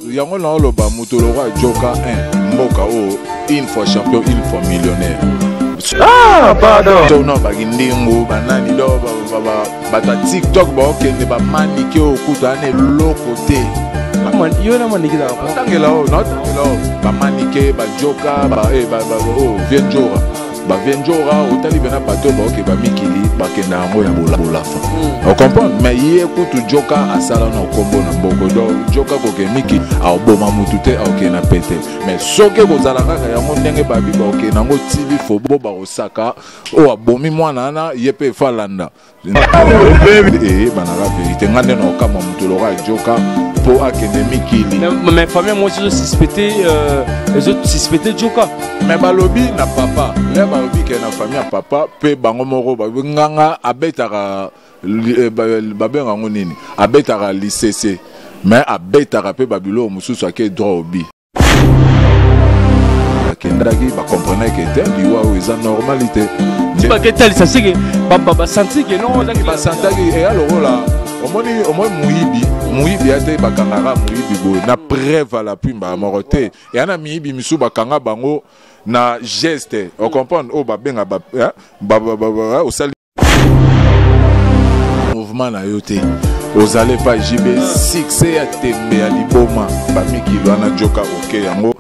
Yango na oloba moto lokola Joka 1 mboka oyo une fois champion, une fois millionnaire. Ah, pardon. To no baki ndingu banani do bato ya TikTok baokende bamanike oyo kutu ana eloko te. Yo na manike za tangela oyo na tangela oyo bamanike bajoka ba eh ba ba oh vieux Njora. Ba vieux Njora otali bena bato oyo baoke ba mikili bakenda yango ya bolafa. Ocomprendre? Mais ye kutu Joka asala na kombo na mboko. Donc Joka koke miki aoboma mutu te aoke na pete. Mais soki kozala kaka yango ndenge babi baoke nango tili fobo bakosaka oyo abomi mwana wana ye pe efalanda. Eyebanaka vérité nga nde na okamwa moto lokola Joka mpo akende mikili. Mais famille mwasi ezo suspecter, ezo suspecter Joka. Mais balobi na papa, le balobi ke na famille ya papa pe bango moko balobi nganga abetaka babenga yango nini, abetaka lisese mais abetaka pe babiloko mosusu ake droit au but. Akendaki bacomprenaki ke te liwa oyo eza normalité. Ti baketalisa seke basanti ke non, ezaki basantaki eya lokola omoni omoni moyibi, moyibi ya te bakangaka moyibi boye na preuve à l'appui mbala moko te. Ya na miyibi misusu bakanga bango na geste, o comprendre oyo babenga ba, hein, ba, ba, ba, ba, osali mouvement na yo te, ozali pa JB succès ya tembe ya liboma bamikili wana Joka oke yango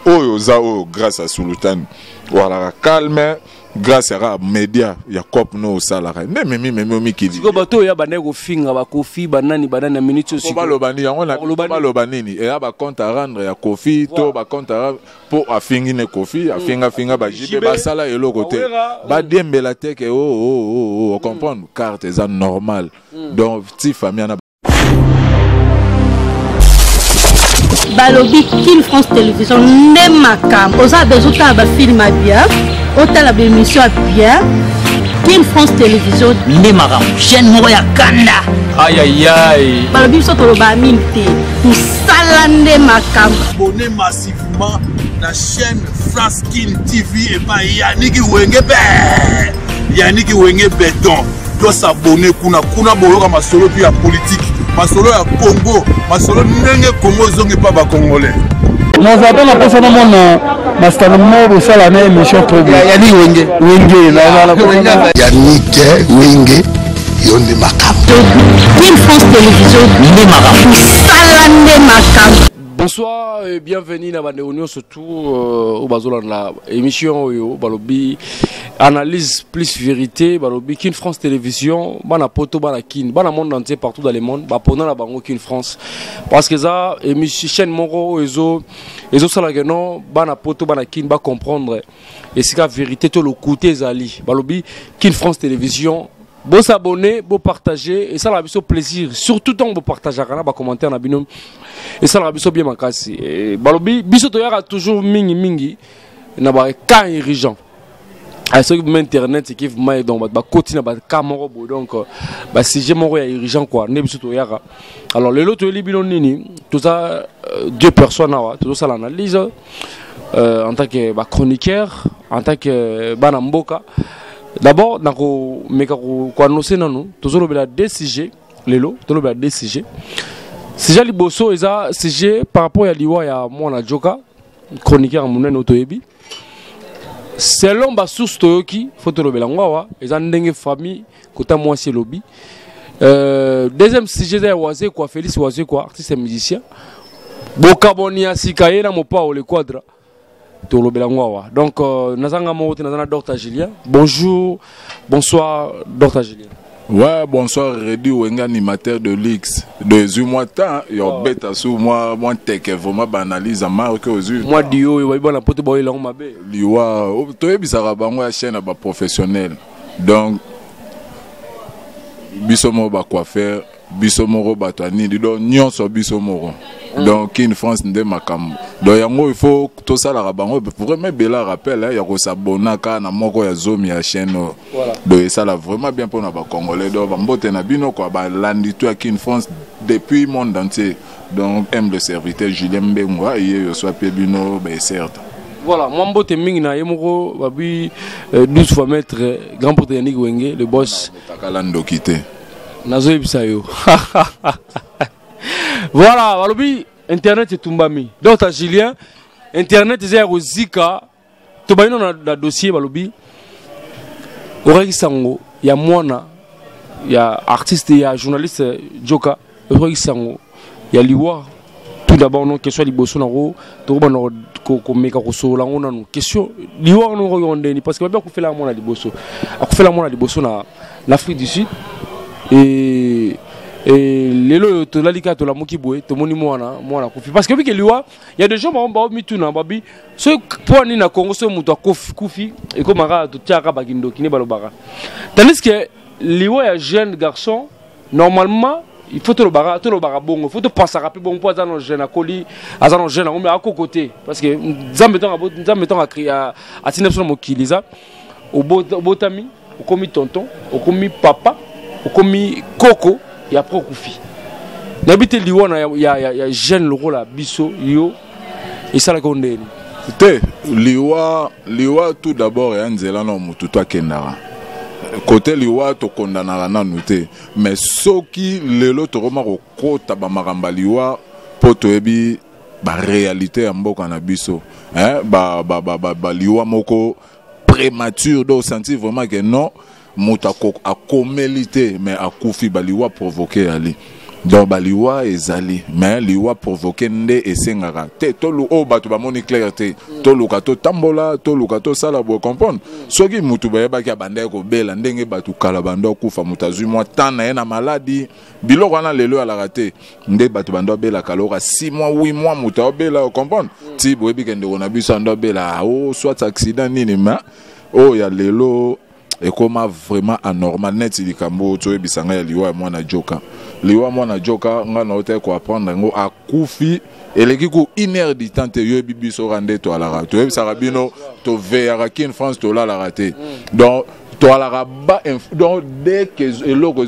oyo oza oyo grâce à Sultan walaka calme grâce ya média ya cop no osalaka nde memi memi omikili. Sikoyo bato oyo ya bandaki kofinga bakofi banani banani na minute oyo sikoyo baloba nini yango na Baloba nini? Baloba nini eya ba compte à rendre ya Kofi to ba compte à rendre po afingi ne Kofi, afinga finga ba JB, JB, basala eloko te. Awera, Badiembela te ke oh, oh, oh, oh, comprendre carte eza normal. Donc ti famille na balobi Kin France Télévision nde makambo. Oza besoin otala ba film ya bien, otala ba émission ya bien. Kin France Télévision nde makambo, chaîne moko ya kanda. Aïe aïe aïe. Balobi biso toloba mingi te, mosala nde makambo. Abonnez massivement na chaîne France Kin TV et pas Yannick Wenge be. Yannick Wenge béton. Doit s'abonner kuna kuna boyoka masolo tu ya politique, masolo ya Congo, masolo ndenge Congo zongi pa ba Congolais. Naza pe na posa namona masitano moko bosala na émission trop bien. Yannick Wenge. Wenge, naza na posa na Yannick Wenge, yo nde makambo. Kin France Télévision nde makambo. Mosala nde makambo. Bonsoir et bienvenue na bande onio surtout au bazolanda émission oyo balobi analyse plus vérité balobi Kin France Télévision bana poto bana Kin bana monde entier partout dans le monde ba pona na bango Kin France parce que ça émission chaîne moko oyo ezo ezo sala que non bana poto bana Kin ba comprendre et c'est la vérité to lokuté ezali balobi Kin France Télévision. Bo s'abonner, bo partager et ça la biso plaisir surtout tant bo partager kana ba commentaire na bino et ça la biso bien makasi. Et balobi biso toyaka toujours mingi mingi na ba cas urgent. Ah, ceux qui internet c'est qui vraiment donc ba koti na ba cas moko bo donc ba sujet moko ya urgent quoi ne biso toyaka. Alors lelo toyeli bino nini tout ça deux personnes awa tout ça l'analyse en tant que ba chroniqueur en tant que bana mboka. D'abord, nako meka ko ko annoncer nanu, tozolobela deux sujets lelo, tozolobela deux sujets. Sujet liboso eza sujet par rapport ya liwa ya mwana Joka, chroniqueur munene otoyebi. Selon ba source toyoki, faut tolobela ngwa eza ndenge famille kota mwasi lobi. Deuxième sujet eza ya Wazekwa, Félix Wazekwa, artiste et musicien. Bokaboni ya sika ye na mopao le quadra. Tolobela ngwa. Donc nazanga moko te, nazana Docteur Julien. Bonjour, bonsoir Docteur Julien. Ouais, bonsoir Reddy Wenge, animateur de l'X. De zu moi temps, yo beta sous moi moi tech vraiment banalise marque aux yeux. Moi dio yo bona poto boy lango mabe. Liwa, toyebisaka bango ya chaîne ba professionnel. Donc biso moko ba coiffeur, biso moko bato ya nini, donc nyonso biso moko. Donc Kin France nde makambo. Donc yango il faut tosalaka bango vraiment bela rappel hein, ya kosabonaka na moko ya zomi ya chaîne oyo. Donc esala vraiment bien mpona ba Congolais. Donc ba mbote na bino quoi, ba landi tout ya Kin France depuis monde entier. Donc aime le serviteur Julien Mbengwa ye yo soit pe bino ba certes. Voilà, moi mbote mingi na ye moko babi 12 fois maître grand porte Yannick Wenge le boss. Takala ndoki te. Nazoyebisa yo. Voilà, balobi Internet etumbami. Dr Julien, internet eza ya kozika. Tobandi na, na dossier balobi okaki sango ya mwana ya artiste ya journaliste Joka, okaki sango ya liwa. Tout d'abord, non, question liboso nango tokobanda komeka kosolola yango nanu. Question liwa wana okoki ndeni, parce que babi akufela mwana liboso, akufela mwana liboso na l'Afrique du Sud et lelo oyo tolali kaka, tolamuki boye, tomoni mwana akufi. Parce que obike liwa ya des gens bao mituna babi soki mpo nini na Congo soki moto akufi ekomaka totiaka bakindoki nde balobaka, tandis que liwa ya jeune garçon, normalement il faut tolobaka bongo, il faut topensaka mpe bongo, mpo aza no jeune, akoli, aza no jeune yango, mais akoko te, parce que Nzambe ntango atinda biso na mokili, eza obotami, okomi tonton, okomi papa, okomi koko, ya après okufi. Nayebi te liwa na ya jeune lokola biso yo esalaki o ndeni. Te, liwa tout d'abord ya nzela na motu to akendaka kote. Liwa tokondanaka nanu te, mais soki lelo tokoma kokota bamakambo ya liwa, mpo toyebi baréalité ya mboka na biso, hein, ba, ba, ba, ba, ba liwa moko prémature, donc sentir vraiment que non, moto akomeli te mais akufi, baliwa provoqué ali. Donc baliwa ezali, mais liwa provoqué nde esengaka te oyo bato bamoni clair te. Toluka totambola, toluka tosala boye, comprendre. Soki motu bayebaki abandaki kobela ndenge bato kala bando akufa, moto azwi mwa temps na ye na maladi, biloko wana lelo alaka te. Nde bato bando abelaka loka 6 mois, 8 mois, moto aobela, comprendre. Ti boyebi ke ndeko na biso ando abela o soit accident nini, mais oyo ya lelo ekoma vraiment anormal. Neti likambo oyo toyebisa ngai ya liwa ya mwana Joka, liwa mwana Joka, ngai na otaki koapprendre yango akufi eleki ku une heure du temps te. Yoyebi biso ka nde toalaka, toyebisaka bino, toveyaka Kin France, tolalaka te. Donc toalaka ba, donc dès que eloko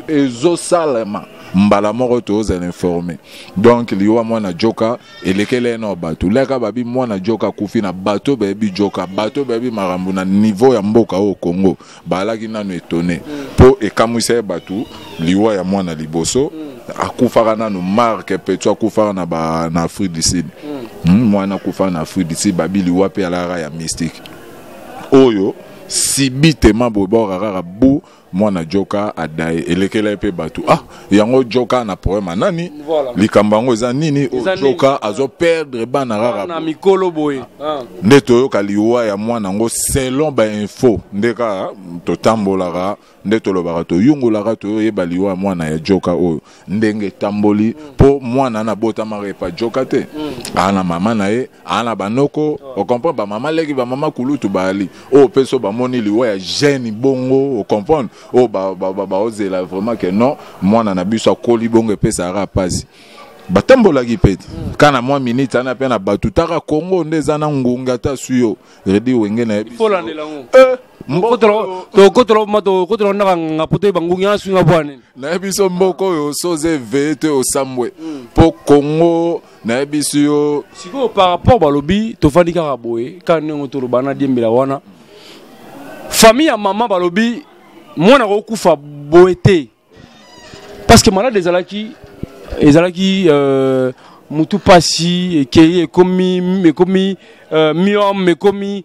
ezosalema, mbala moko tozala informé. Donc liwa mwana Joka elekeli ye na bato leka babi mwana Joka akufi na bato bayebi Joka, bato bayebi makambo na niveau ya mboka oyo Congo, balaki nano étonné mpo ekamwisa ye bato. Liwa ya mwana liboso akufaka nano Mark Petro, akufaka na Afrique du Sud. Mwana akufaka na Afrique du Sud, babi liwa mpe alaka ya mystique oyo subitement boye baoka kaka bu mwana Joka adaye, elekela ye mpe bato. Ah, yango Joka na problème nani? Likambo yango eza nini? Joka azoperdre bana kaka na mikolo boye. Nde toyoka liwa ya mwana yango selon bainfo, nde kaka totambolaka, nde tolobaka, toyungolaka, toyoyeba liwa ya mwana ya Joka oyo ndenge etamboli, mpo mwana na abotamaka epa Joka te, aa na mama na ye, aa na banoko, ocomprendre, bamama leki, bamama kulutu baali oyo mpe so bamoni liwa ya jeune bongo, ocomprendre, oyo baozela vraiment ke non, mwana na biso akoli bongo, epesaka mpasi. Batambolaki mpe ka na mwa minute wana mpe na bato taka Kongo nde eza na ngunga ata su yo Redi Wenge na yebi. Tokotela ndaka nga po toyeba ngungi wana sunga bwa nini. Nayebi so mboka oyo so oza eveye te, osambwe, mpo Kongo nayebi si yo. Sikoyo par rapport balobi tofandi kaka boye kaka ndenge toloba na diembela wana, famille ya mama balobi mwana kokufa boye te, parce que malade ezalaki mutu pasi ekei, ekomi myome, ekomi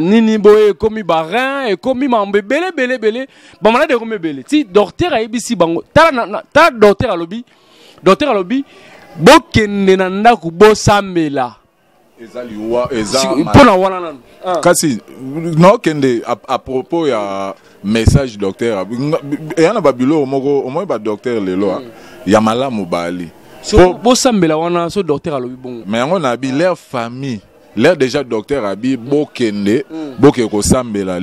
nini boye, ekomi barein, ekomi mambo ebele ebele ebele, bamalade ekomi ebele ti docteur ayebisi bango. Tala, docteur alobi bokende na ndako bosambela. Eza liwa eza mpona wana nanu. Kasi naokende à propos ya message docteur eya na babiloko moko omoi badocteur lelo ya malamu baali. So bosambela wana, so docteur alobi bongo. Mais yango nabi leur famille, leur déjà docteur abi bokende, bokende kosambela.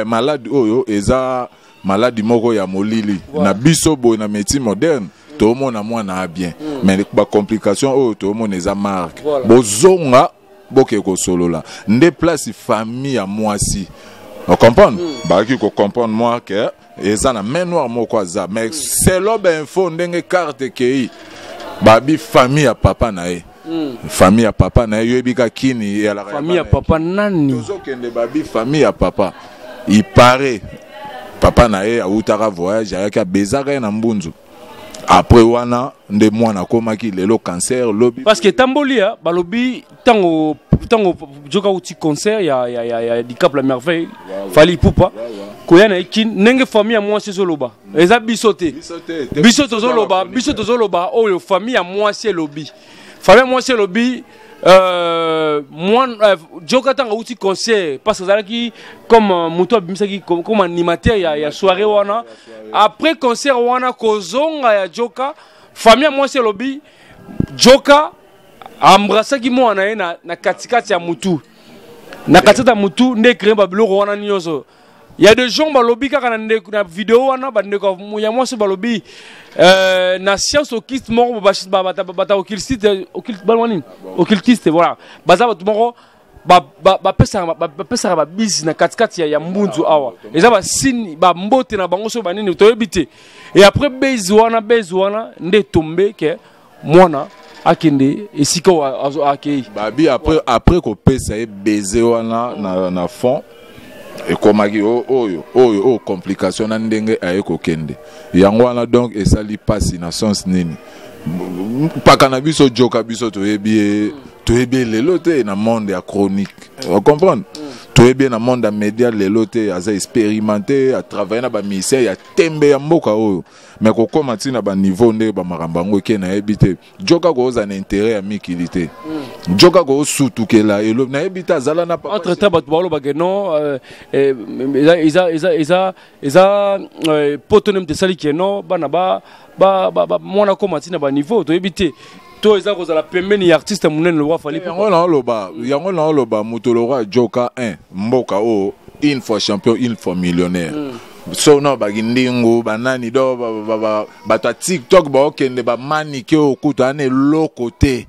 Maladi oyo eza maladi moko ya molili na biso boye na médecine moderne toomona mwana a bien, mais bacomplication oyo toomona eza marque. Bozonga, boke kosolola nde place famille ya mwasi ocomprendre, bazalaki kocomprendre moi ke eza na main noire moko aza. Mais selon bainfo ndenge carte ekei, babi famille ya papa na ye, famille ya papa na ye, yoyebi ka kini eyalaka. Famille ya papa nani? Tozokende, babi famille ya papa, il paraît papa na ye awutaka voyage, ayaki abezaka ye na mbunzu. Après wana nde mwana akomaki lelo cancer lobi. Parce que tamboli ya balobi tango tango Joka uti concert ya Dicap la Merveille, Fally Ipupa koya na kin ndenge famille ya mwasi ezoloba, eza biso te, biso tozoloba, biso tozoloba oyo famille ya mwasi elobi, famille ya mwasi elobi moi Joka ntango auti concert, parce que azalaki comme moto abimisaki comme animateur ya soirée wana. Après concert wana, kozonga ya Joka, famille ya mwasi elobi Joka embrassaki mwana ye na katikati ya mutu, na katikati ya mutu nde créé babiloko wana nyonso. Ya des gens balobi kaka na ndeko na video wana, bandeko ya mwasi balobi na science occulte moko, bata occultiste, occulte balwa nini, occultiste, voilà, baza bato moko bapesaka babisi na katikati ya mbunzu awa, eza basini bambote na bango, so banini toyebi te. Et après base wana, base wana nde tombe ke mwana akende esika oyo akei. Babi après kopesa ye baiser wana na fond, ekomaki oyo complication na ndenge aye kokende yango wana. Donc esali mpasi na sens nini? Mpaka na biso Joka, biso toyebi ye, toyebi ye lelo te na monde ya chronique, ocomprendre? Toyebi ye na monde ya média lelo te. Aza expérimenté, atravaille na baministère ya tembe ya mboka oyo, mais kokóma ntina baniveau nde bamakambo yango eke, nayebi te. Joka koza na intérêt ya mikili te, Joka kosutukela elo, nayebi te, azala na papa. Entre temps bato balobaka non, eza poto nde moto esali ke non, bana ba mwana koma ntina baniveau, toyebi te, to eza kozala pembeni ya artiste monene lokwa Fally. Yango naoloba, yango naoloba, moto lokwa Joka 1 mboka oyo, une fois champion, une fois millionnaire. So no baki ndingu banani do bato ya TikTok baokende bamanike oyo kutu ana eloko te.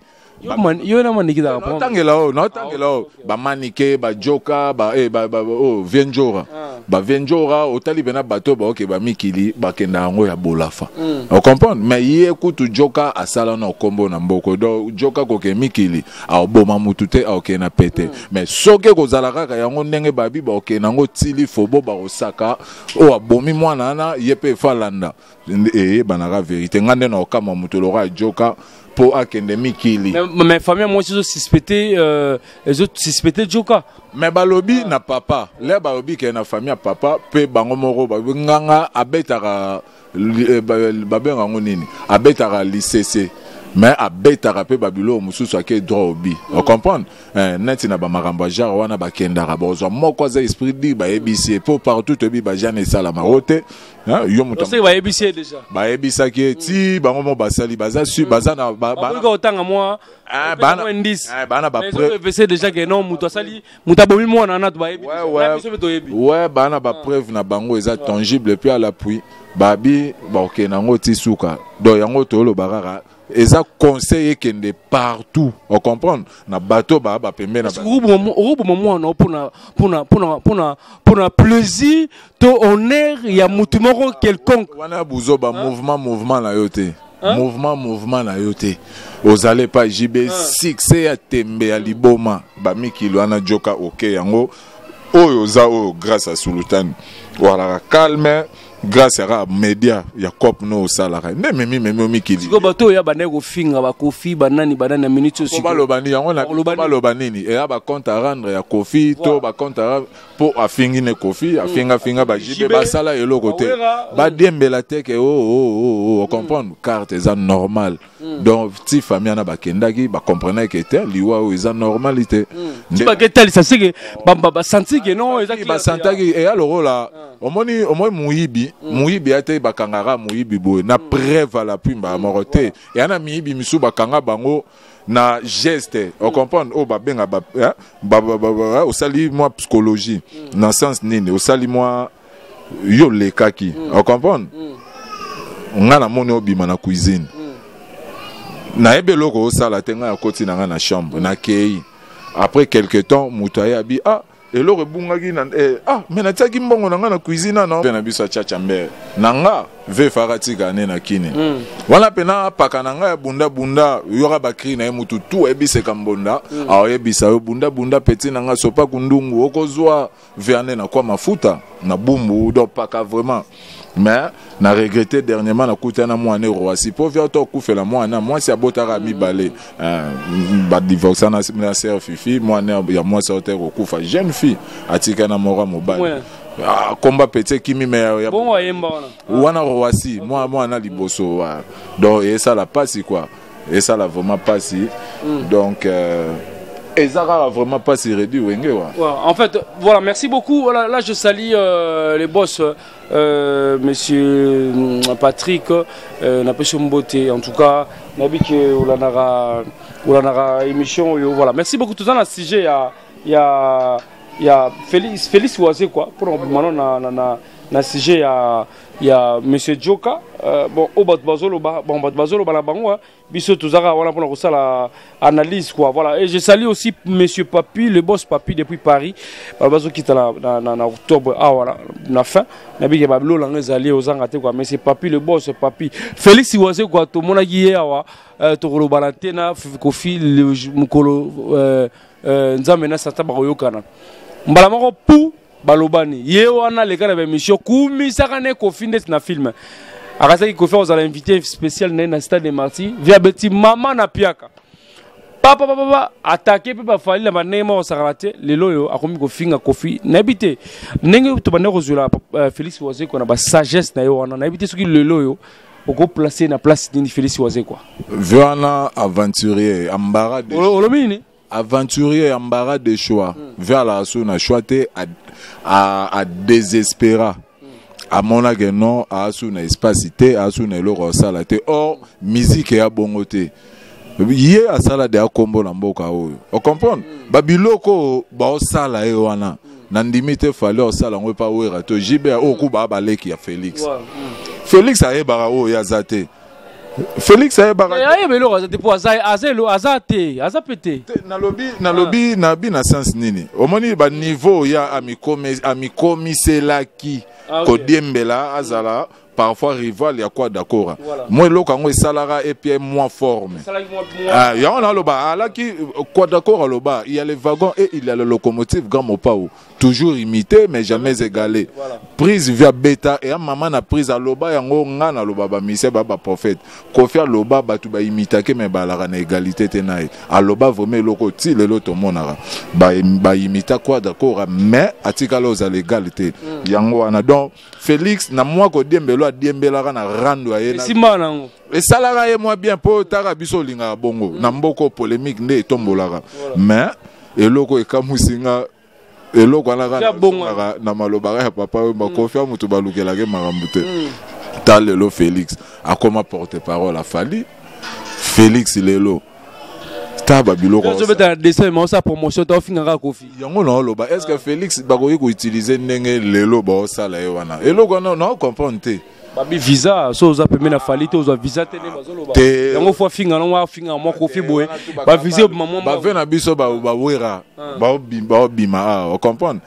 Yo na maniki ezalaka. Naotangela oyo, naotangela oyo, bamanike bajoka oyo vienjora, bavienjora, otali mpena bato oyo baoke bamikili, bakenda yango ya bolafa, ocomprendre? Mais ye kutu Joka asala na okombo na mboko. Donc Joka koke mikili, aoboma mutu te, aokende na pete. Mais soki ekozala kaka yango ndenge babi baokende yango tili fobo, bakosaka oyo abomi mwana wana, ye mpe efo alanda eyebanaka vérité. Nga nde na okama moto lokwa Joka mpo akende mikili. Mais famille mwasi ezosuspecte, ezosuspecte Joka. Mais balobi na papa le, balobi ke na famille ya papa mpe bango moko balobi nganga abetaka babenga yango nini, abetaka lisese, mais abetaka mpe babiloko mosusu, ake droit obi, ocomprendre? Neti na bamakambo ya genre wana, bakendaka bazwa moko aza esprit dire, bayebisi ye mpo partout toyebi bajane esalama o te. Yo moto oseki, bayebisi ye déjà. Bayebisaki ye ti bango mo basali, baza su, baza na bakoki kotanga mwa indice, bana bapreuve déjà ke non, moto asali, moto abomi mwana na to bayebi, biso mpe toyebi. Ouais, bana bapreuve na bango eza tangible et puis à l'appui, babi bakokende yango ti suka. Donc yango toloba kaka eza conseil ekende partout, ocomprendre? Na bato baa bapembe na okoboma mwana mpona plaisir to honneur ya mutu moko quelconque. Wana buzoba. Mouvement na yo te, mouvement na yo te, ozali epa JB, succès ya tembe ya liboma, bamikili wana Joka oke yango oyo oza oyo grâce à Sultani, walaka calme grâce ya kaka média ya cop no osalaka nde memi omikili. Sikoyo bato oyo bandaki kofinga bakofi, banani banani na minute oyo? Baloba nini yango? Baloba nini? Eya bacompte à rendre ya Kofi to bacompte à rendre mpo afingi ne Kofi, afingafinga baJB, basala eloko te, badiembela te ke o ocomprendre, carte eza normal. Donc ti famille wana bakendaki, bacomprenaki ke te, liwa oyo eza normal te. Baketalisa seke basanti ke non, eza basantaki eya lokola omoni moyibi, moyibi ya te, bakangaka moyibi boye na preuve à l'appui mbala moko te. Eya na miyibi misusu bakanga bango na geste, ocomprendre? Oyo babenga osali mwa psychologie na sens nini, osali mwa yo lekaki, ocomprendre? Nga namoni obima na cuisine, nayebi eloko osala te, ngai akoti na ngai na chambre, nakei. Après quelque temps, moto aye abi: "Ah, eloko ebungaki na ah, mais natiaki mbongo na ngai na cuisine ana." Mpe na biso achacha mbere na nga ve efaka tika ne na kini wana mpena apaka na ngai ya bunda-bunda, yoka bacri na ye, mutu tu ayebiseka mbonda, aoyebisa yo bunda-bunda, peti na ngai sopa kundungu, okozwa verne na kwa mafuta na bumbu. Donc paka vraiment Mais na regretté dernièrement nakutana na mwana Roissy mpo via to okufela mwana mwasi abotaka mibale, badivorça na sœur Fifi. Mwana ya mwasi ayo te kokufa, jeune fille atika na moko ya mobali. Ah, komba petit ekimi me ya Bongo ayemba wana. Wana Roissy, mwa mwana liboso wa. Donc esala pasi quoi, esala vraiment pasi. Donc eza kaka vraiment pasi, Redi Wenge wa. Ouais, en fait, voilà, merci beaucoup. Voilà, là, je salue les boss, monsieur Patrick, napesi mbote. En tout cas, nabi ke olandaka émission oyo. Voilà, merci beaucoup. Tout ça, na sujet, il y a Félix, Félix Wazé, quoi. Pour maintenant, na sujet, il y a monsieur Joka. Bon, au bato bazoloba, bon, bato bazoloba na bango, hein. Biso tozaka wana mpona kosala analyse, quoi. Voilà, et je salue aussi monsieur Papi, le boss Papi depuis Paris. Bazokita na octobre awa na fin nabike babilolanga ezali ozanga te, quoi. Mais c'est Papi, le boss Papi. Félix Wase, quoi, tomonaki ye awa, tokolobana te na Kofi mokolo Nzambe na Satan bakoyokana mbala moko pu balobani. Ye wana aleka na baémission, kumisaka ne Kofi ndeti na film. Akasaki Kofi akozala invité spécial na ye na Stade de Martyr via beti mama na piaka papa papa papa atake mpe bafali na bandenge moko osakana te. Lelo oyo akomi kofinga Kofi. Nayebi te ndenge tobanda kozwela Félix Wazekwa na basagesse na ye wana. Nayebi te soki lelo oyo okoplace na place nini Félix Wazekwa. Vieux wana aventurier, embarras de Olobi nini? Aventurier, embarras de choix. Vieux alaka so na choix te, adésespéra, amonake non, aasu na espace te, aasu na eloko asala te. Or musique eya bongo te. Ye asala deya nkombo na mboka oyo, ocomprendre babiloko oyo baosala ye wana. Nandimi te Fally osala yango epa Wera to JB oyo ku baa baleki ya Félix. Félix ayebaka oyo ye aza te. Félix ayebaka. Ayeba eloko aza te, mpo aza te, aza pe te. Nalobi nabi na sens nini? Omoni baniveau ya amikomiselaki kodiembela, azala parfois rival ya kwa dakora. Mo eloko yango esalaka epie mwa forme. Ah, yango naloba alaki kwa d'accord. Aloba il y a les wagons et il y a le locomotive. Grand Mopao, toujours imité mais jamais égalé. Prise via beta eya mama na prise. Aloba yango, nga naloba bamise ba baprophète. Kofi aloba bato baimitake me balaka na égalité te na ye. Aloba vraiment eloko ti lelo tomonaka baimita kwa d'accord, mais atikala ozala égal te. Yango wana. Donc Félix na mwa kodiembelo adiembelaka na rando ya ye Esimba nango. Esalaka ye mwa bien, mpo taka biso olingaka bongo na mboka polémique nde etombolaka. Mais eloko ekamwisi nga, eloko wana kaka na malobaka ya papa oyo bakofi ya moto balukelaki makambo te. Ta lelo Félix akoma porte parole afali. Félix lelo ta babiloko. Ozobeta na dessin ma osala promotion ta ofingaka Kofi. Yango naoloba, est ce que Félix bakoki koutiliser ndenge lelo baosala ye wana? Eloko wana naocomprendre te. Babi visa so oza pembeni na Fally te, ozwa visa te nde bazoloba. Yango fo afinga nango, afinga mwa Kofi boye, bavisa obima mwa. Bave na biso bawera baobima awa, ocomprendre,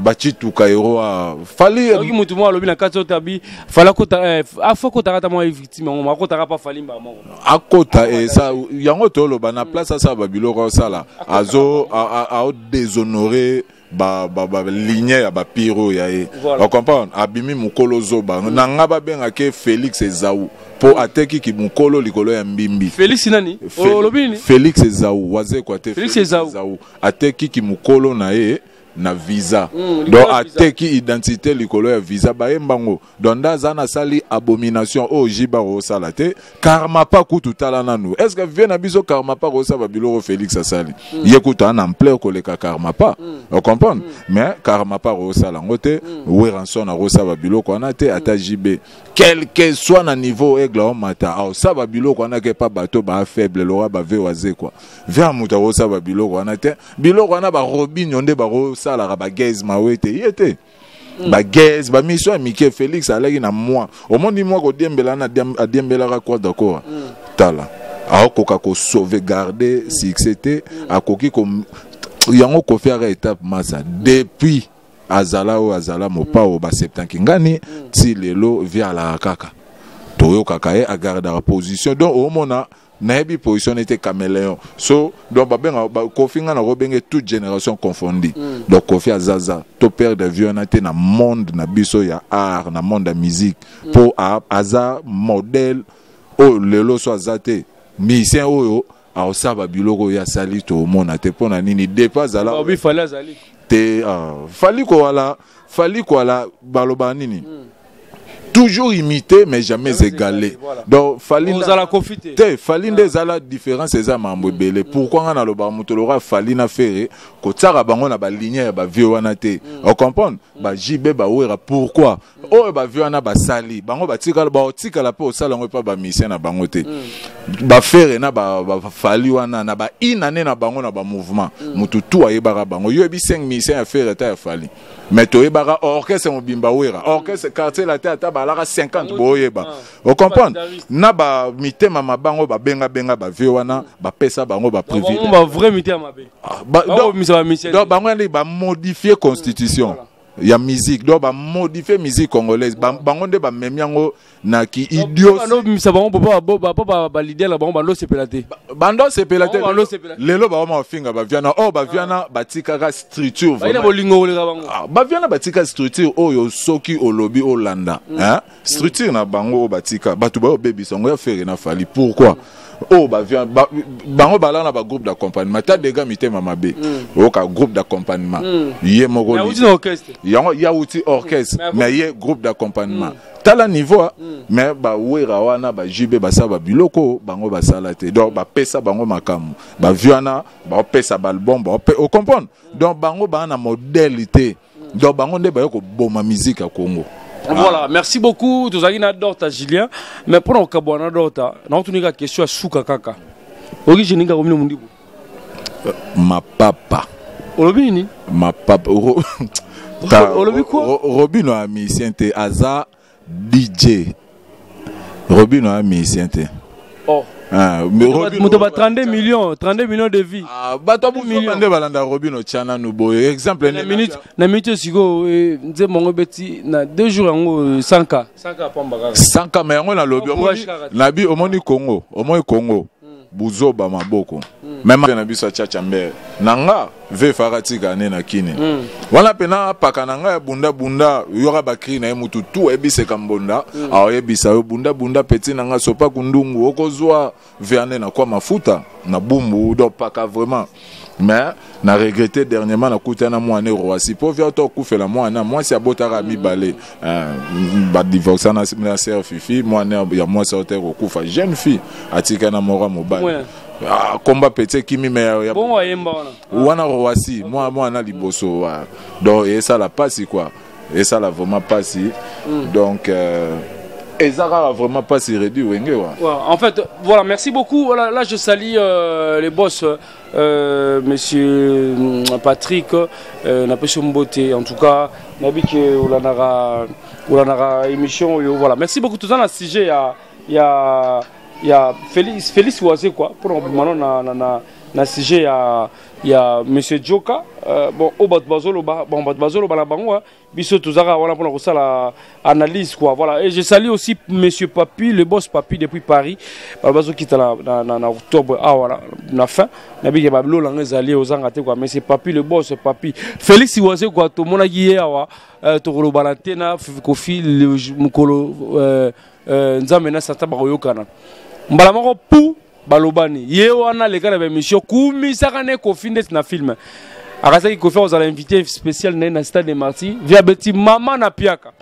bacituka ero awa Fally. Soki motu moko alobi na kati oyo tabi Fally akota, afo akotaka ata mwa victime yango, akotaka pa Fally mbala moko. Akota esa yango toloba na place asala babiloko osala, azo aodéshonore baligne ya bapire oyo ya ye. Ocomprendre, abimi mokolo zoba na nga babengake Félix Ezau mpo atekiki mokolo likolo ya mbimbi. Félix nani? Olobi nini? Félix Ezau Wazekwa te. Félix Ezau. Atekiki mokolo na ye na visa. Donc ateki identité likolo ya visa, bayemba ngo. Donc nde aza nasali abomination oyo jiba kosala te. Karma pa kutu, tala nanu, est ce que vieux na biso Karma pa kosala babiloko Félix asali? Ye kutu ana ampleur koleka Karma pa, ocomprendre. Mais Karma pa kosala yango te. Werrason akosala babiloko wana te. Ata JB, quel que soit na niveau aigle aomata, aosala babiloko wana ke pa bato baa faible loka bave Wazekwa. Vieux moto akosala babiloko wana te. Biloko wana barobinio nde bakosalaka, bagaz mawe te, ye te. Bagaz bamission ya mike. Félix alaki na mwa, omoni mwa kodiembela na adiembelaka kwa d'accord. Tala, aokoka kosauvegarde succès te. Akoki ko yango Kofi aka étape masa depuis azala oyo azala mopao baseptanki ngani ti lelo. Vieux alaka kaka, toyokaka ye agardaka position. Donc omona Nayebi position nete caméléon. So donc babenga ba, Kofi nga na kobenge toute génération confondue. Donc Kofi azaza to perdre vie wana te na monde na biso ya art, na monde ya musique. Po aza modèle oyo lelo so aza te. Musicien oyo aosala ba biloko oyo asali tomona te pona nini depuis azala Obi Fally azali te. Fally koala, Fally koala baloba nini? Toujours imité mais jamais égalé. Voilà. Donc Fally ozala Kofi te. Te, Fally nde ezala différence, eza mambo ebele. Pourquoi nga naloba moto lokola Fally na Ferre kotiaka bango na baligne ya bavieux wana te? Ocomprendre ba JB, bawera, pourquoi oyo bavieux wana basali bango batikala, baotikala mpe osala yango epa bamusicien na bango te. Baferre na bafally wana na bainane na bango na bamouvement, motu tu ayebaka bango. Yo yebi 5 musicien ya Ferre ata ya Fally, mais toyebaka orchestre mobimba Wera, orchestre Quartier Latin, ata balaka 50 boyeba. Ocomprendre na bamitema mabango babengabenga bavieux wana, bapesa bango baprivilège. Ba vrai mitema mabe. Donc bango yandi bamodifie constitution ya musique, donc bamodifie musique congolaise. Bango nde bamemi yango na ki idiot. Bandobimisa bango po baleader na bango bandosepela te. Bandosepela te. Lelo bakoma kofinga baviana oyo baviana batikaka structure. Baina bolingo koleka bango. Baviana batika structure oyo soki olobi olanda structure na bango oyo batika, bato bayobebisa yango ya Ferre na Fally. Pourquoi oyo bango bala na bagroupe d'accompagnement ta dega mitema mabe, oyoka groupe d'accompagnement ye moko yango yauti orchestre, mais ye groupe d'accompagnement, tala niveau. Mais bawera wana, baJB, basala babiloko bango basala te. Donc bapesa bango makambo, bavieux wana baopesa baalbum, ocomprendre. Donc bango baa na modèle te, donc bango nde baye koboma musique ya Congo. Voilà, merci beaucoup. Tozalaki na Dorta Julien, mais mpona kokabwana na Dorta, nakotunika question ya suka kaka. Oyoki jeninga komino mondibu? Mapapa. Olobi nini? Mapapa. Olobi quoi? Robino ya musicien te, aza DJ. Robino ya musicien te. Oh. Moto ba 32 millions, 32 millions de vues. Bato million nde balanda Robino. Tia nanu boye exemple. Na minute, na minute sikoyo, nzembo yango ebeti na 2 jours yango 100K, 100K pamba kaka. 100K, mais yango nalobi nabi omoni Congo, omoni Congo buzoba maboko même na biso achacha mbere na nga ve efaka tika ne na kini wana mpena apaka na ngai ya bunda bunda. Yoka bacri na ye, mutu tu ayebiseka mbonda, aoyebisa yo bunda bunda peti na ngai sopa kundungu okozwa ve ane na kwa mafuta na bumbu. Donc paka vraiment, mais na regretté dernièrement nakutana na mwana Roasi mpo via to okufela mwana mwasi abotaka mibale, badivorce na sœur Fifi. Mwana ya mwasi ayo te kokufa, jeune fille atika na moko ya mobali. Komba peti ekimi me bongo ayemba wana. Wana Roasi mwa mwana liboso. Donc esala pasi quoi, esala vraiment pasi. Donc eza kaka vraiment pasi réduit Wenge wa. Ouais, en fait, voilà, merci beaucoup. Voilà, là je salue les boss, monsieur Patrick, napesi mbote. En tout cas, nabi ke olandaka olandaka émission oyo. Voilà, merci beaucoup. Tout na sujet ya Félix Félix Wazekwa quoi pour maintenant na sujet ya monsieur Joka. Bon, o bato bazoloba, bon, bato bazoloba na bango, biso tozaka wana mpona kosala analyse quoi. Voilà, et je salue aussi monsieur Papi, le boss Papi depuis Paris. Bazokita na octobre awa na fin nabike babilolanga ezali ozanga te quoi. Mais c'est Papi, le boss Papi. Félix Wazekwa, tomonaki ye awa, tokolobana te na Kofi mokolo Nzambe na Satan bakoyokana mbala moko pu balobani. Ye wana aleka na baémission, kumisaka ne Kofi ndeti na film. Akasaki Kofi akozala invité spécial na ye na Stade de Martyr via beti mama na piaka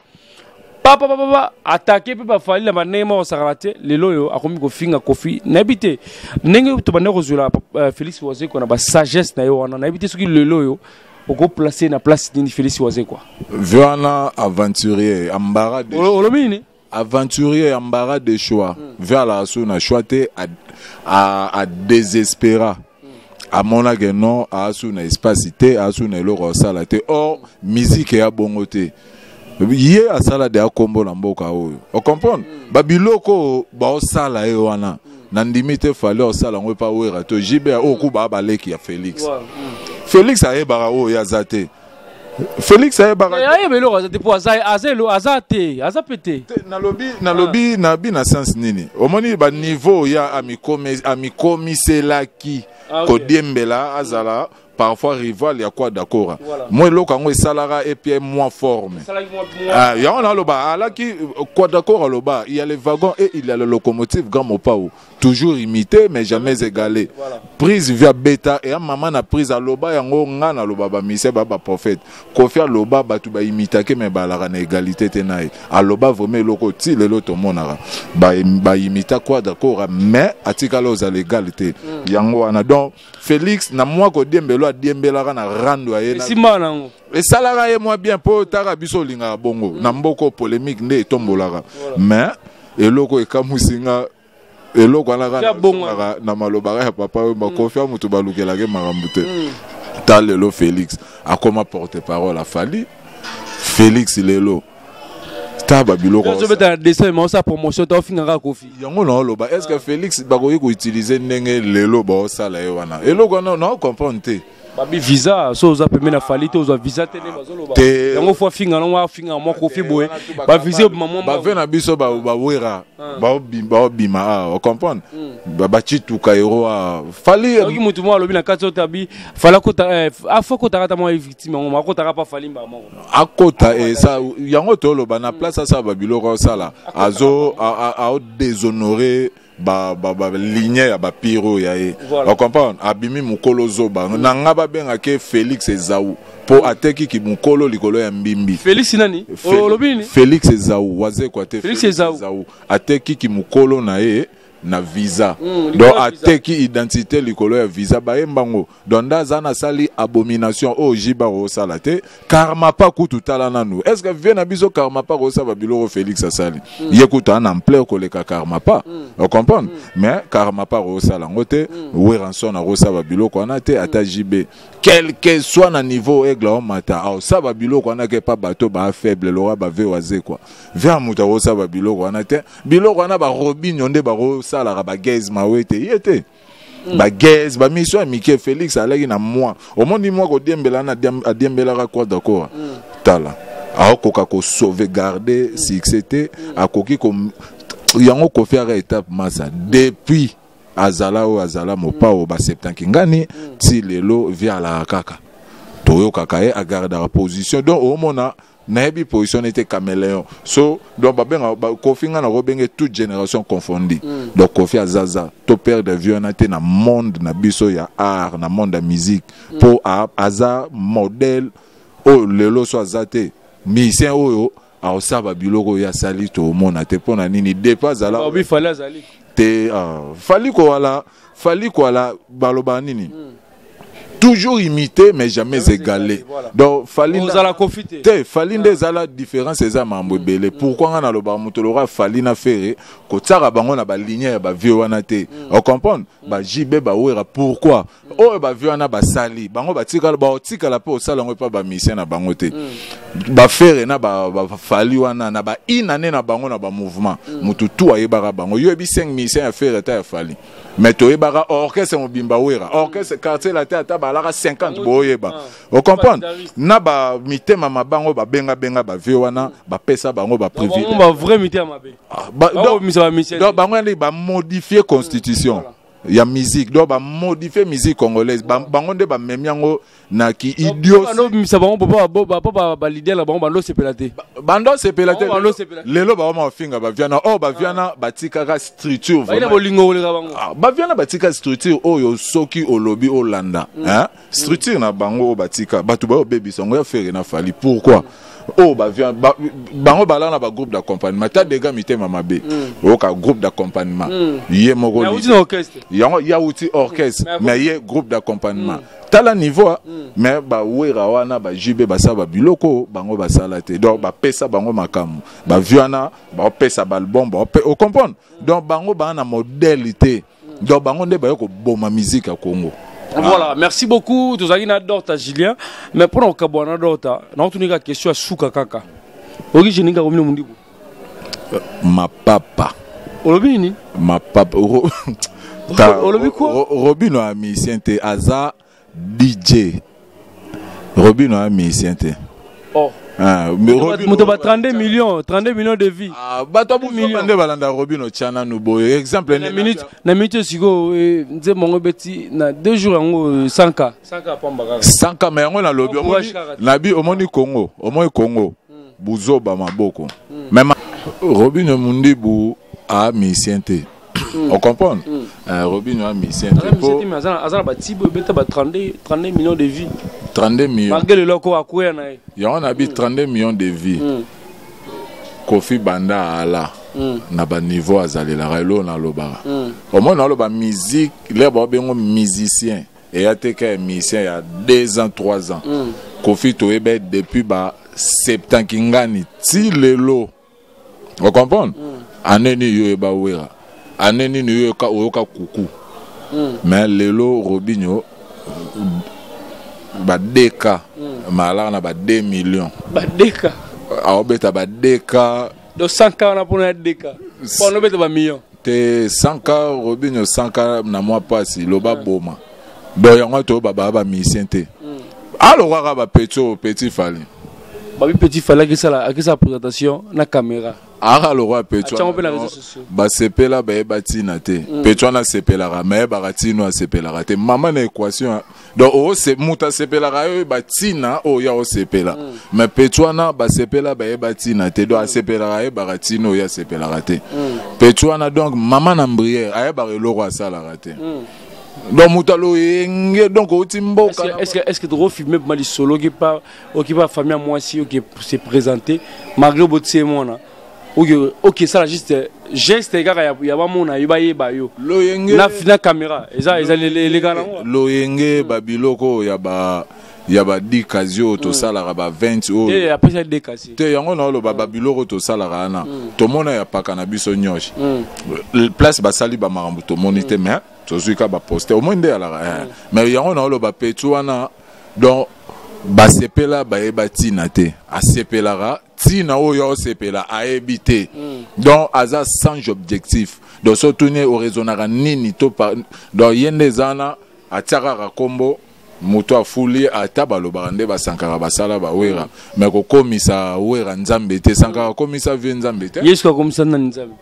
papa papa atake mpe bafali na bandenge moko osakana te. Lelo oyo akomi kofinga Kofi. Nayebi te ndenge tobanda kozwela Félix Wazekwa na basagesse na ye wana. Nayebi te soki lelo oyo okoplace na place nini Félix Wazekwa. Vieux wana aventurier, embarras de Olobi nini? Aventurier, embarras de choix. Vieux alaka so na choix te, adésespéra, amonake non, aasu na espace te, aasu na eloko asala te. Or musique eya bongo te. Ye asala de akombo na mboka oyo, ocomprendre babiloko oyo baosala ye wana. Nandimi te Fally osala yango epa Wera to JB oyo ku baa baleki ya Félix. Félix ayebaka oyo ye aza te. Félix ayebaka ayeba eloko aza te mpo aza te, aza mpe te. Nalobi, nalobi, nabi na sens nini? Omoni baniveau ya amikomiselaki kodiembela, azala parfois rival ya kwa dakora. Mo eloko yango esalaka epie mwa forme. Yango naloba alaki kwa dakora, aloba: il y a les wagons et il y a le locomotive. Grand Mopao, toujours imité mais jamais égalé. Prise via beta eya mama na prise. Aloba yango, nga naloba bamise ba baprophète. Kofi aloba bato baimitake me balaka na égalité te na ye. Aloba vraiment eloko ti lelo tomonaka baimita kwa dakora, mais atikala ozala égal te. Yango wana, donc Félix na mwa kodiembelo adiembelaka na rando ya ye. Esimba nango. Esalaka ye mwa bien, mpo taka biso olingaka bongo na mboka, polémique nde etombolaka. Mais eloko ekamwisi nga, eloko wana kaka na malobaka ya papa oyo bakofi ya moto balukelaki makambo te. Ta lelo Félix akoma porte parole afali. Félix lelo ta babiloko. Ozobeta na dessin, ma osala promotion ta ofingaka Kofi. Yango na oloba, est ce que Félix bakoki koutiliser ndenge lelo baosala ye wana? Eloko wana na ocomprendre te. Babi visa so oza pembeni na Fally te, ozwa visa te nde bazoloba. Te. Yango fo afinga nango, afinga mwa Kofi boye, bavisa obima mwa. Bave na biso bawera baobima awa, ocomprendre, bacituka ero awa Fally. Soki motu moko alobi na kati oyo tabi Fally akota, afo akotaka ata mwa victime yango, akotaka pa Fally mbala moko. Akota esa yango toloba na place asala babiloko asala, azo aodéshonore baligne ya bapire oyo ya ye. Ocomprendre, abimi mokolo zoba na nga babengake Félix Ezau mpo atekiki mokolo likolo ya mbimbi. Félix nani? Olobi nini? Félix Ezau Wazekwa te. Félix Ezau. Atekiki mokolo na ye na visa. Donc ateki identité likolo ya visa, bayemba ngo. Donc nde aza nasali abomination oyo jiba kosala te. Karma pa kutu, tala nanu, est ce que vie na biso karma pa kosala babiloko Félix asali? Ye kutu ana ampleur koleka karma pa, ocomprendre. Mais karma pa kosala yango te, Werrason akosala babiloko wana te, ata JB, quel que soit na niveau aigle aomata, aosala babiloko wana ke pa bato baa faible loka bave Wazekwa. Vers moto akosala babiloko wana te. Biloko wana barobinio nde bakosalaka, bagaz mawe te, ye te. Bagaz bamission ya mike. Félix alaki na mwa, omoni mwa kodiembela wana, adiembelaka kwa d'accord. Tala, aokoka kosauvegarde succès te. Akoki ko yango Kofi aka étape masa depuis azala oyo azala mopao baseptanki ngani ti lelo vi alaka kaka, toyokaka ye agardaka position. Donc omona nayebi position nete caméléon. So donc babenga Kofi, nga nakobenge toute génération confondue. Donc Kofi azaza to perdre vie wana te na monde na biso ya art, na monde ya musique, mpo aza modèle oyo lelo so aza te, musicien oyo akosala babiloko oyo asali toomona te. Mpo na nini? Depuis azala Obi Fally azali te. Fally koala, Fally koala, baloba nini? Toujours imité mais jamais égalé. Donc Fally ozala Kofi te. Te, Fally nde ezala différence, eza mambo ebele. Pourquoi nga nalobaka moto lokola Fally na Ferre, kotiaka bango na baligne ya bavie wana te, ocomprendre, baJB, bawera? Pourquoi oyo bavie wana basali bango batikala, baotikala mpe osala yango epa bamisien na bango te? Baferre na baFally wana na bainane na bango na bamouvement, motu tu ayebaka bango. Yo yebi 5 musicien ya Ferre ata ya Fally, mais toyebaka orchestre mobimba Wera, orchestre Quartier Latin, ata balaka 50 boyeba, ocomprendre. Na bamitema mabango babengabenga bavie wana, bapesa bango baprivilège. Bavrai mitema mabe. Donc bango yandi bamodifie constitution ya musique, donc bamodifie musique congolaise. Bango nde bamemi yango na ki idiot. Bandobimisa bango po baleader na bango bandosepela te. Bandosepela te. Bango bandosepela. Lelo baoma bafinga baviana oyo, baviana batikaka structure. Bayi na bolingo koleka bango. Ah, baviana batika structure oyo soki olobi olanda, hein? Structure na bango oyo batika, bato bayobebisa yango ya Ferre na Fally. Pourquoi oyo bavia bango balala na bagroupe d'accompagnement ta dega mitema mabe? Oyoka groupe d'accompagnement ye moko. Nauti na orchestre. Yango ya wuti orchestre, mais ye groupe d'accompagnement, tala niveau. Mais bawera wana, baJB, basala babiloko bango basala te. Donc bapesa bango makambo, bavie wana baopesa baalbum, ocomprendre. Donc bango baa na modèle te. Donc bango nde baye koboma musique ya Congo. Voilà, merci beaucoup. Tozalaki na Dorta Julien, mais mpona kokabwana na Dorta, nakotunika question ya suka kaka. Oki jeninga komino mondibu. Mapapa. Olobi nini? Mapapa. Olobi quoi? Robino ya musicien te, aza DJ. Robino ya musicien te. Oh. Ah, moto ba 32 millions, 32 millions de vues. Ah, bato ya million nde balanda Robino. Tia nanu boye exemple. Na minute, na minute sikoyo, eh, nzembo yango ebeti na 2 jours yango 100K, 100K pamba kaka. 100K. Mais yango nalobi, omoni nabi, omoni Congo, omoni Congo buzoba maboko. Mais Robino Mundibu a musicien te, on comprend. Robino a musicien te po aza na batibo ebeta ba 32, 32 millions de vues. 32 millions. Malgré leloko akwea na ye. Yango nabi, 32 millions de vues. Kofi banda ala na baniveau azalelaka eloko nalobaka. Omoni, naloba musique lere baobengo musicien eya te ka ya musicien ya 2 ans, 3 ans. Kofi toyeba depuis ba 70 kingani ti lelo, ocomprendre? Ane nini yo oyeba Wera? Ane nini yo oyoka kuku? Mais lelo Robinio badeka malaka na ba 2 millions. Badeka. Aobeta badeka. Donc 100K wana mpona ya deka, mpona obeta bamillion. Te, 100K, Robinio 100K na mwa mpasi loba boma. Donc yango toyoba baa bamusicien te, alokaka bapeti oyo Petit Fali. Babi Petit Fali akisala présentation na caméra. Aka lokwa petit. Atiango mpe na réseaux sociaux. Basepela, bayeba ntina te. Petit wana asepelaka, mayebaka ntina asepelaka te. Mama na équation, donc moto asepelaka yo oyeba ntina oyo ya osepela. Mais petit wana basepela, bayeba ntina te. Donc asepelaka, ayebaka ntina oyo asepelaka te, petit wana. Donc mama na mbriere ayebaka eloko asalaka te. Donc moto aloyenge, donc outi mboka. Est-ce que tokofilme ma lisolo oki pa famille ya mwasi oki se présenter malgré botie mwana oki esala juste geste kaka ya bamona yo, bayeba yo? Loyenge. Na caméra eza eleka nango. Loyenge, babiloko oyo ya ba 10 kasi oyo tosalaka, ba 20 oyo. Te, apesa dekasi. Te, yango na oloba, babiloko tosalaka wana, tomona ya paka na biso nyonso place basali bamakambo tomoni te. Mais tozwi ka baposte, omoi nde alaka. Mais yango na oloba, petit wana, donc basepela, bayeba ntina te. Asepelaka, ntina oyo osepela ayebi te. Donc aza sans objectif. Donc so tuni oraisonnaka nini to donc ye nde eza wana, atia kaka nkombo moto afuli. Ata balobaka nde basankaka basala bawera, mais kokomisa Wera Nzambe te. Sankaka akomisa vie Nzambe te. Yesu akomisa nani Nzambe?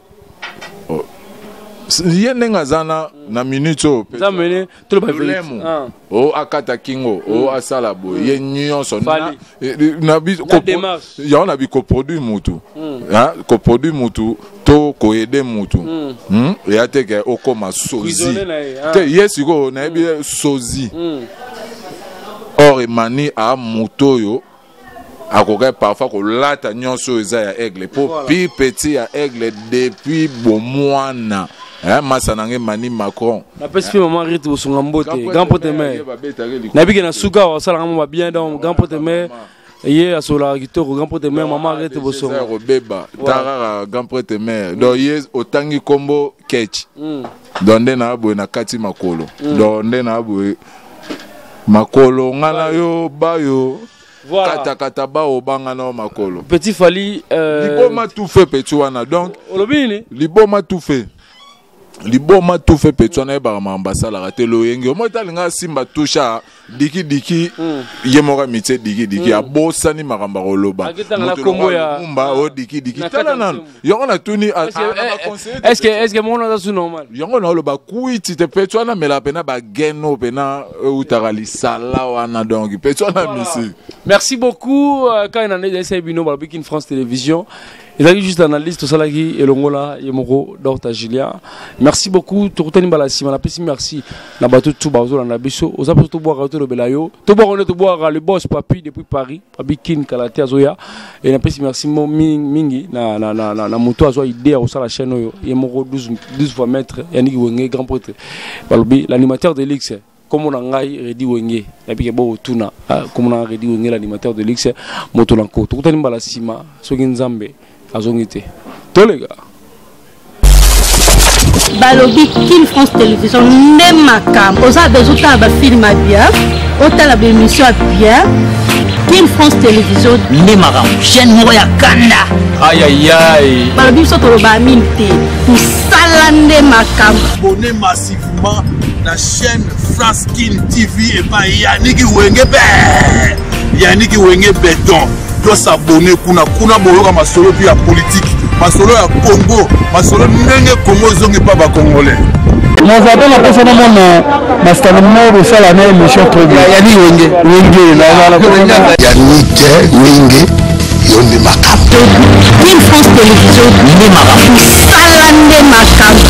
Ye ndenge aza na minute oyo. Nzambe ne toloba vérité. Lolemo o akata kingo o asala boye, ye nyonso Fali. Na démarche. Yango na bi koproduire mutu, hein, koproduire mutu to koaider mutu. Eya te ke okóma sosie. Prisonnier na ye, ah. Te, ye sikoyo nayebi ye sosie. Or emani a moto oyo akokaki parfois kolata nyonso oyo eza ya Aigle mpo pi petit ya Aigle depuis bomwana. Eh, masa na ngai Mani Macron. Napesi mpe mama Rite Bosunga mbote, grand pote mare. Nayebike na suka asalaka mo babien. Donc grand pote mare, ye asololaka kitoko, grand pote mare, mama Rite Bosonga. Kobeba ta kaka grand prêtre mare. Donc ye otangi nkombo ketch. Donc nde na boye na kati makolo, donc nde na boye makolo nga na yo bayo. Katakata bao banga na yo makolo. Petit Fali. Liboma tout fait, petit wana. Donc olobi nini? Liboma tout fait, liboma tout fait, petit wana. Yebaka makambo asalaka te. Loyenge omoi talinga asimba tusha dikidiki, ye moko amitie dikidiki, abosani makambo akoloba. Akitanga na kombo Mumba o dikidiki. Na kati Tala ya nanu. nzembo. Yango natuni. Est-ce que mona aza su normal? Yango naoloba kwiti te. Petit wana amela pena bageno pena eutaka lisala wana. Donc petit wana misi. Merci beaucoup. Quand il en est esa bino balobi Kin France Télévision, ezalaki juste analyse tosalaki elongola ye moko Dr Julien. Merci beaucoup. Tokutani mbala nsima. Napesi merci na bato tu bazolanda biso. Oza mposo tobwaka, tolobela yo, tobwaka nde tobwaka le boss Papi depuis Paris, Papi Kin kala te azoya. E napesi merci mo mingi na moto azwa idée ya kosala chaîne oyo, ye moko 12, 12 fois maître Yaniki Wenge, grand prêtre. Balobi l'animateur de luxe. Kombo na ngai Redi Wenge, nayebike bo otuna. Kombo na ngai Redi Wenge, l'animateur de luxe, moto na nko. Tokutani mbala nsima soki Nzambe azongi te. Tolega. Balobi Kin France Télévision nde makambo. Oza besoin otala bafilme ya bien, otala baémission ya bien. Kin France Télévision nde makambo chaîne moko ya kanda. Ayayay, balobi biso toloba mingi te, mosala nde makambo. Abonnez massivement na chaîne France Kin TV epai Yaniki Wenge be Yaniki Wenge Beton. Tosabone kuna, kuna boyoka masolo mpe ya politike, masolo ya Congo, masolo ndenge Congo ezongi mpa bacongolais. Naza mpe na mposa namona masitano moko bosala na émission trop bien. Yani Wenge Wenge nazala. Yanike Wenge, yo nde makambo. Kin France Télévision nde makambo. Mosala nde makambo.